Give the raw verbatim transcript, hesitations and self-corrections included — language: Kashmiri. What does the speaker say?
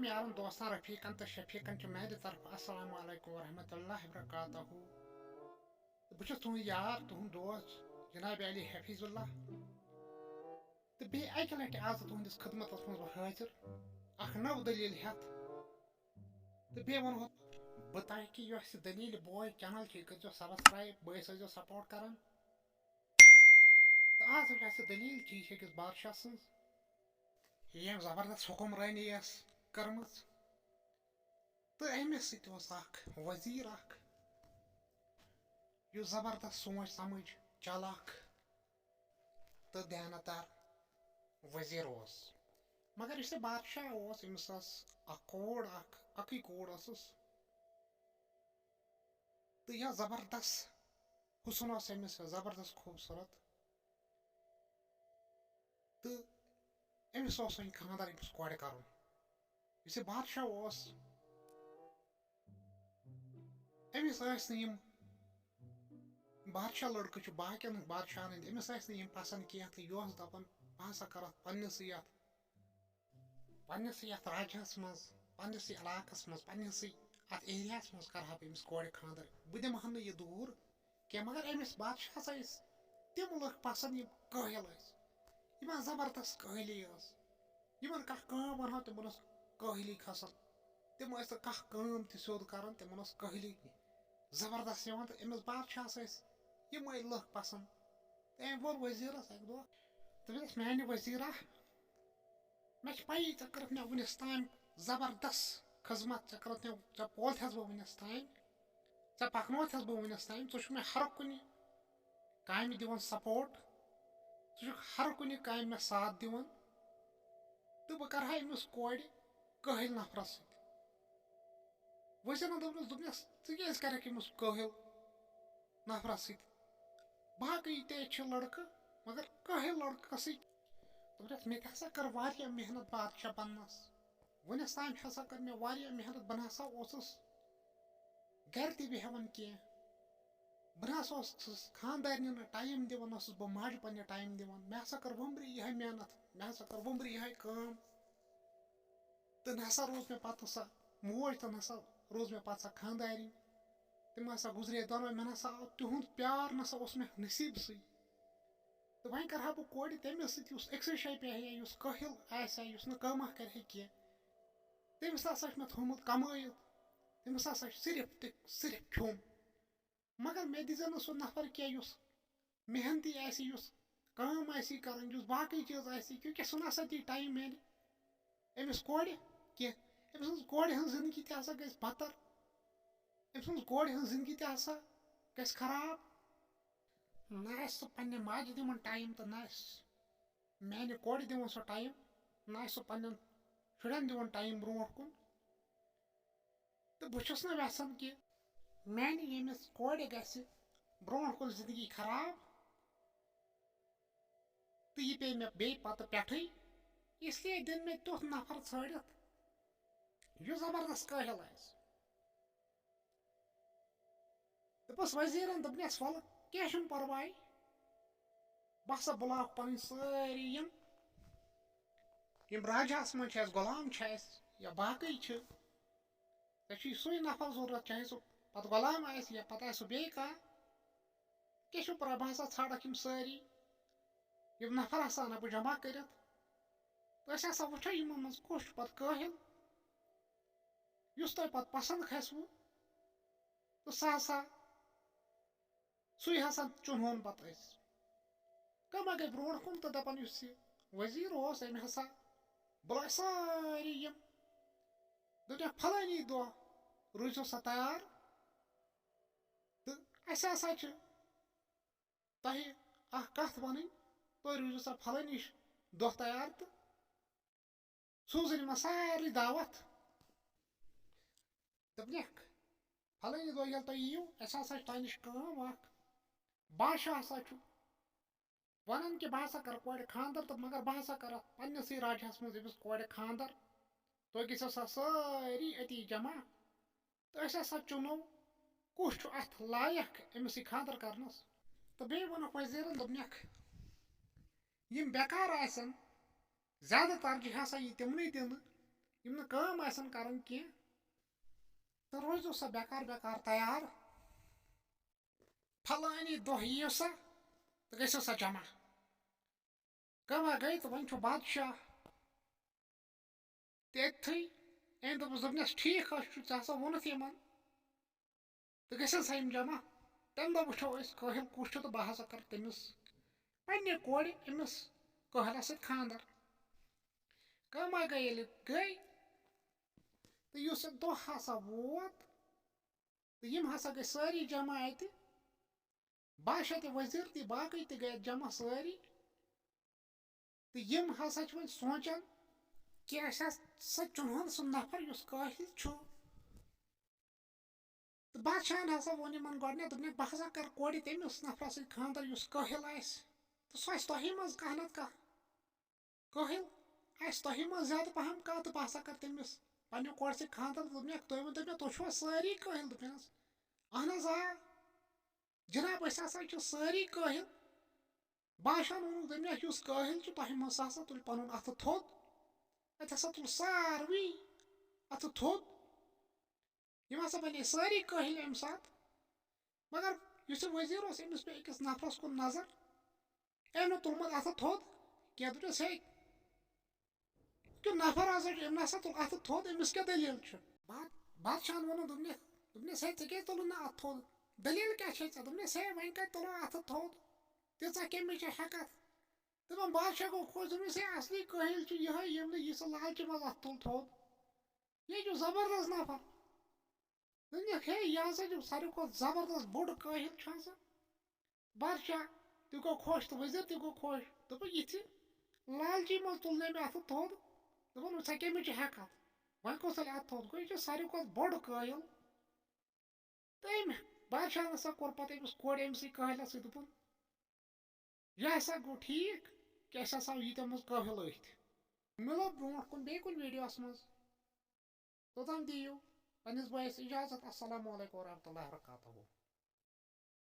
یارن، دوستن، رفیقن تہٕ شفیقن چھُ میانہِ طرفہٕ السلام علیکم ورحمۃ اللہ وبرکاتہ۔ بہٕ چھُس تُہُنٛد یار، تُہُنٛد دوست جناب علی حفیظ اللہ۔ تہٕ بیٚیہِ اَکہِ لَٹہِ آز تُہٕنٛدِس خدمتس منٛز بہٕ حٲضِر، اکھ نٔو دٔلیٖل ہٮ۪تھ۔ تہٕ بیٚیہِ وَنہو بہٕ تۄہہِ کہِ یۄس یہِ دٔلیٖل بوے channel چھِ، یہِ کٔرۍزیو subscribe، بٲیِس ٲسۍزیو support کران۔ تہٕ آز وٕچھ اَسہِ دٔلیٖل چھِ یہِ چھِ أکِس بادشاہ سٕنٛز، ییٚمۍ زبردست حُکمرٲنی ٲس کٔرمٕژ۔ تہٕ أمِس سۭتۍ اوس اکھ وزیٖر اکھ، یُس زبردست سونٛچ سمجھ، چالاک تہٕ دیانتدار وزیٖر اوس۔ مگر یُس یہِ بادشاہ اوس، أمِس ٲس اکھ کوٗر اکھ، اَکٕے کوٗر ٲسٕس۔ تہٕ یہِ زبردست حُسن اوس أمِس، زبردست خوٗبصوٗرت۔ تہٕ أمِس اوس وۄنۍ خانٛدر أمِس کورِ کرُن۔ یُس یہِ بادشاہ اوس، أمِس ٲسۍ نہٕ یِم بادشاہ لڑکہٕ چھِ باقین بادشاہن ہٕنٛدۍ، أمِس ٲسۍ نہٕ یِم پسنٛد کینٛہہ تہٕ یہِ اوس دپان، بہٕ ہسا کرٕ اَتھ پننِسٕے یَتھ، پننِسٕے یَتھ راجہس منٛز، پننِسٕے علاقس منٛز، پننِسٕے اَتھ area ہس منٛز کرٕ ہا بہٕ أمِس کورِ خانٛدر۔ بہٕ دِمہٕ ہا نہٕ یہِ دوٗر کینٛہہ۔ مگر أمِس بادشاہس ٲسۍ تِم لُکھ پسنٛد، یِم کٲہِل ٲسۍ، یِمن زبردست کٲہِلی ٲس۔ یِمن کانٛہہ کٲم ونہو، تِمن اوس کٲہِلی کھسان۔ تِم ٲسۍ نہٕ کانٛہہ کٲم تہِ سیوٚد کران، تِمن اوس کٲہِلی زبردست یِوان۔ تہٕ أمِس بادشاہس ٲسۍ یِمے لُکھ پسنٛد۔ تہٕ أمۍ ووٚن وزیرس اکہِ دۄہ، دوٚپنس، میانہِ وزیرا، مےٚ چھِ پَیی، ژےٚ کٔرٕتھ مےٚ وُنِس تام زبردست خدمت، ژےٚ کٔرٕتھ مےٚ، ژےٚ پولتھس بہٕ وُنِس تام، ژےٚ پکنوتھس بہٕ وُنِس تام، ژٕ چھُکھ مےٚ ہر کُنہِ کامہِ دِوان support، ژٕ چھُکھ ہر کُنہِ کامہِ مےٚ ساتھ دِوان، تہٕ بہٕ کرٕ ہا أمِس کورِ کٲہِل نفرس سۭتۍ۔ وزیرن دوٚپنس، دوٚپنس، ژٕ کیازِ کرکھ أمِس کٲہِل نفرس سۭتۍ؟ باقٕے تہِ چھِ لڑکہٕ، مگر کٲہِل لڑکس سۭتۍ۔ دوٚپنس، مےٚ تہِ ہسا کٔر واریاہ محنت بادشاہ بننس، وُنِس تام ہسا کٔر مےٚ واریاہ محنت، بہٕ نہ ہسا اوسُس گرِ تہِ بیٚہوان کینٛہہ۔ بہٕ نہ ہسا اوسُس خانٛدارنہِ نہٕ time دِوان، نہ اوسُس بہٕ ماجہِ پننہِ time دِوان۔ مےٚ ہسا کٔر وُمبرِ یِہے محنت، مےٚ ہسا کٔر وُمبرِ یِہے کٲم۔ تہٕ نہ ہسا روٗز مےٚ پتہٕ سۄ موج تہٕ نہ ہسا روٗز مےٚ پتہٕ سۄ خانٛدارِنۍ۔ تِم ہسا گُزرے دۄنوَے، مےٚ نہ سا آو تِہُنٛد پیار، نہ سا اوس مےٚ نصیٖبسٕے۔ تہٕ وۄنۍ کرٕ ہا بہٕ کورِ تٔمِس سۭتۍ، یُس أکسٕے جایہِ بیٚہہِ ہا، یُس کٲہِل آسہِ ہا، یُس نہٕ کٲمہ کرِ ہا کینٛہہ۔ تٔمِس ہسا چھُ مےٚ تھوٚومُت کمٲیِتھ، تٔمِس ہسا چھُ صرف تہٕ صرف کھیوٚن۔ مگر مےٚ دِژ نہٕ سُہ نفر کینٛہہ، یُس محنتی آسہِ، یُس کٲم آسہِ کران، یُس باقٕے چیٖز آسہِ، کیونکہ سُہ نہ سا دی time میانہِ أمِس کورِ کینٛہہ۔ أمۍ سٕنٛز کورِ ہٕنٛز زندگی تہِ ہسا گژھِ بتر، أمۍ سٕنٛز کورِ ہٕنٛز زندگی تہِ ہسا گژھِ خراب۔ نہ آسہِ سُہ پننہِ ماجہِ دِوان time تہٕ نہ آسہِ میانہِ کورِ دِوان سُہ time، نہ آسہِ سُہ پننٮ۪ن شُرٮ۪ن دِوان time برونٛٹھ کُن۔ تہٕ بہٕ چھُس نہٕ یژھان کہِ میانہِ ییٚمِس کورِ گژھِ برونٛٹھ کُن زندگی خراب، تہٕ یہِ پیٚیہِ مےٚ بیٚیہِ پتہٕ پٮ۪ٹھٕے۔ اس لیے دِن مےٚ تیُتھ نفر ژھٲنٛڈِتھ، یُس زبردست کٲہِل آسہِ۔ دوٚپُس وزیرن، دوٚپنس، ولہٕ کینٛہہ چھُنہٕ پرواے، بہٕ ہسا بُلاوٕ پنٕنۍ سٲری یِم، یِم راجہس منٛز چھِ اَسہِ، غلام چھِ اَسہِ یا باقٕے چھِ، ژےٚ چھُے سُے نفر ضروٗرت، چاہے سُہ پتہٕ غلام آسہِ یا پتہٕ آسہِ سُہ بیٚیہِ کانٛہہ۔ کیٛاہ چھُ پرواے، بہٕ ہسا ژھانڈکھ یِم سٲری، یِم نفر ہسا انہٕ بہٕ جمع کٔرِتھ۔ تہٕ أسۍ ہسا وٕچھو یِمن منٛز کُس چھُ پتہٕ کٲہِل، یُس تۄہہِ پتہٕ پسنٛد کھسِوٕ، تہٕ سُہ ہسا، سُے ہسا چُنہون پتہٕ أسۍ۔ کٲمہ گٔے برونٛٹھ کُن تہٕ دپان، یُس یہِ وزیٖر اوس، أمۍ ہسا بُلٲے سٲری یِم، دوٚپنکھ، فلٲنی دۄہ روٗزِو سا تیار، تہٕ اَسہِ ہسا چھِ تۄہہِ اکھ کتھ ونٕنۍ، تُہۍ روٗزِو سا فلٲنی دۄہ تیار تہٕ سوٗزٕنۍ یِمن سارنٕے دعوت۔ دوٚپنکھ، فلٲنی دۄہ ییٚلہِ تُہۍ یِیِو، اَسہِ ہسا چھِ تۄہہِ نِش کٲم اکھ۔ بادشاہ ہسا چھُ ونان کہِ بہٕ ہسا کرٕ کورِ خانٛدر تہٕ مگر بہٕ ہسا کرٕ اَتھ پننِسٕے راجہس منٛز أمِس کورِ خانٛدر۔ تُہۍ گٔژھِو سا سٲری أتی جمع۔ تہٕ أسۍ ہسا چُنو کُس چھُ اَتھ لایق أمِس سۭتۍ خانٛدر کرنس۔ تہٕ بیٚیہِ ووٚنُکھ وزیرن، دوٚپنکھ، یِم بیکار آسن، زیادٕ ترجیح ہسا یی تِمنٕے دِنہٕ، یِم نہٕ کٲم آسن کران کینٛہہ، تہٕ روٗزِو سا بیکار بیکار تیار۔ فلٲنی دۄہ یِیِو سا تہٕ گٔژھِو سا جمع۔ گٔوا گٔے تہٕ وۄنۍ چھُ بادشاہ تہِ أتتھٕے۔ أمۍ دوٚپُس، دوٚپنَس، "ٹھیٖک حظ چھُ، ژےٚ ہسا ووٚنُتھ یِمن تہٕ گٔژھِن سا یِم جمع۔ تَمہِ دۄہ وٕچھو أسۍ کٲہِل کُس چھُ تہٕ بہٕ ہسا کَرٕ تٔمِس، پنٛنہِ کورِ، أمِس کٲہِلَس سۭتۍ خانٛدر۔" کٲما گٔے ییٚلہِ گٔے، تہٕ یُس یہِ دۄہ ہسا ووت، تہٕ یِم ہسا گٔے سٲری جمع اَتہِ۔ بادشاہ تہِ، وزیٖر تہِ، باقٕے تہِ گٔے اَتہِ جمع سٲری۔ تہٕ یِم ہسا چھِ وۄنۍ سونٛچان کہِ اَسہِ ہسا چُنہون سُہ نفر یُس کٲہِل چھُ۔ تہٕ بادشاہن ہسا ووٚن یِمن گۄڈٕنٮ۪تھ، دوٚپنَکھ، "بہٕ ہسا کرٕ کورِ تٔمِس نفرس سۭتۍ خانٛدر یُس کٲہِل آسہِ، تہٕ سُہ آسہِ تۄہی منٛز کانٛہہ نتہٕ کانٛہہ۔ کٲہِل آسہِ تۄہی منٛز زیادٕ پہم کانٛہہ، تہٕ بہٕ ہسا کرٕ تٔمِس پننہِ کورِ سۭتۍ خانٛدر۔" دوٚپنَکھ، "تُہۍ ؤنۍ تو مےٚ، تُہۍ چھِوا سٲری کٲہِل؟" دوٚپنَس، "اہن حظ آ جناب، أسۍ ہسا چھِ سٲری کٲہِل۔" بادشاہن ووٚنُکھ، دوٚپنَکھ، "یُس کٲہِل چھُ، تۄہہِ منٛز سُہ ہسا تُلہِ پنُن اَتھٕ تھوٚد۔ اَتہِ ہسا تُل ساروٕے اَتھٕ تھوٚد۔" یِم ہسا بنے سٲری کٲہِل اَمہِ ساتہٕ۔ مگر یُس یہِ وزیٖر اوس، أمِس پیٚیہِ أکِس نفرس کُن نظر۔ أمۍ نہٕ تُلمُت اَتھٕ تھوٚد کینٛہہ، دوٚپنَس، "ہے، کیُتھ نفر ہسا چھُ، أمۍ نسا تُل اَتھٕ تھوٚد، أمِس کیٛاہ دٔلیٖل چھُ؟" باد-، بادشاہن ووٚنُن، دوٚپنَس، دوٚپنَس، "ہے، ژےٚ کیٛازِ تُلُن نہٕ اَتھٕ تھوٚد؟ دٔلیٖل کیٛاہ چھے ژےٚ؟" دوٚپنَس، "ہے، وۄنۍ کَتہِ تُلو اَتھٕ تھوٚد؟ تیٖژاہ کٔمِچ چھےٚ ہٮ۪کَتھ؟" دَپان، بادشاہ گوٚو خۄش، دوٚپنَس، "ہے، اَصلی کٲہِل چھُ یِہوٚے، ییٚمۍ نہٕ یہِ سُہ لالچہِ منٛز اَتھٕ تُل تھوٚد۔ یہِ چھُ زبردست نفر۔" دوٚپنَکھ، "ہے، یہِ ہسا چھُ ساروی کھۄتہٕ زبردست بوٚڑ کٲہِل چھُ آسان۔" بادشاہ تہِ گوٚو خۄش تہٕ وزیٖر تہِ گوٚو خۄش۔ دوٚپُن، "یِتھِ لالچی منٛز تُل نہٕ أمۍ اَتھٕ تھوٚد۔" دوٚپُن، "وۄنۍ ژےٚ کٔمِچ چھِ ہٮ۪کَتھ؟ وۄنۍ کُس تُلہِ اَتھٕ تھوٚد؟ گوٚو، یہِ چھُ ساروی کھۄتہٕ بوٚڑ کٲہِل۔" تہٕ أمۍ بادشاہَن ہسا کوٚر پَتہٕ أمِس کورِ أمۍ سٕے کٲہِلَس سۭتۍ، دوٚپُن، "یہِ ہسا گوٚو ٹھیٖک کہِ اَسہِ ہسا آو ییٖتیٛاہ منٛز کٲہِل أتھۍ۔" مِلو برونٛٹھ کُن بیٚیہِ کُنہِ ویٖڈیوَس منٛز۔ توٚتام دِیِو پنٛنِس بٲیِس اِجازت۔ السلام علیکم ورحمتہ اللہ وبرکاتہ۔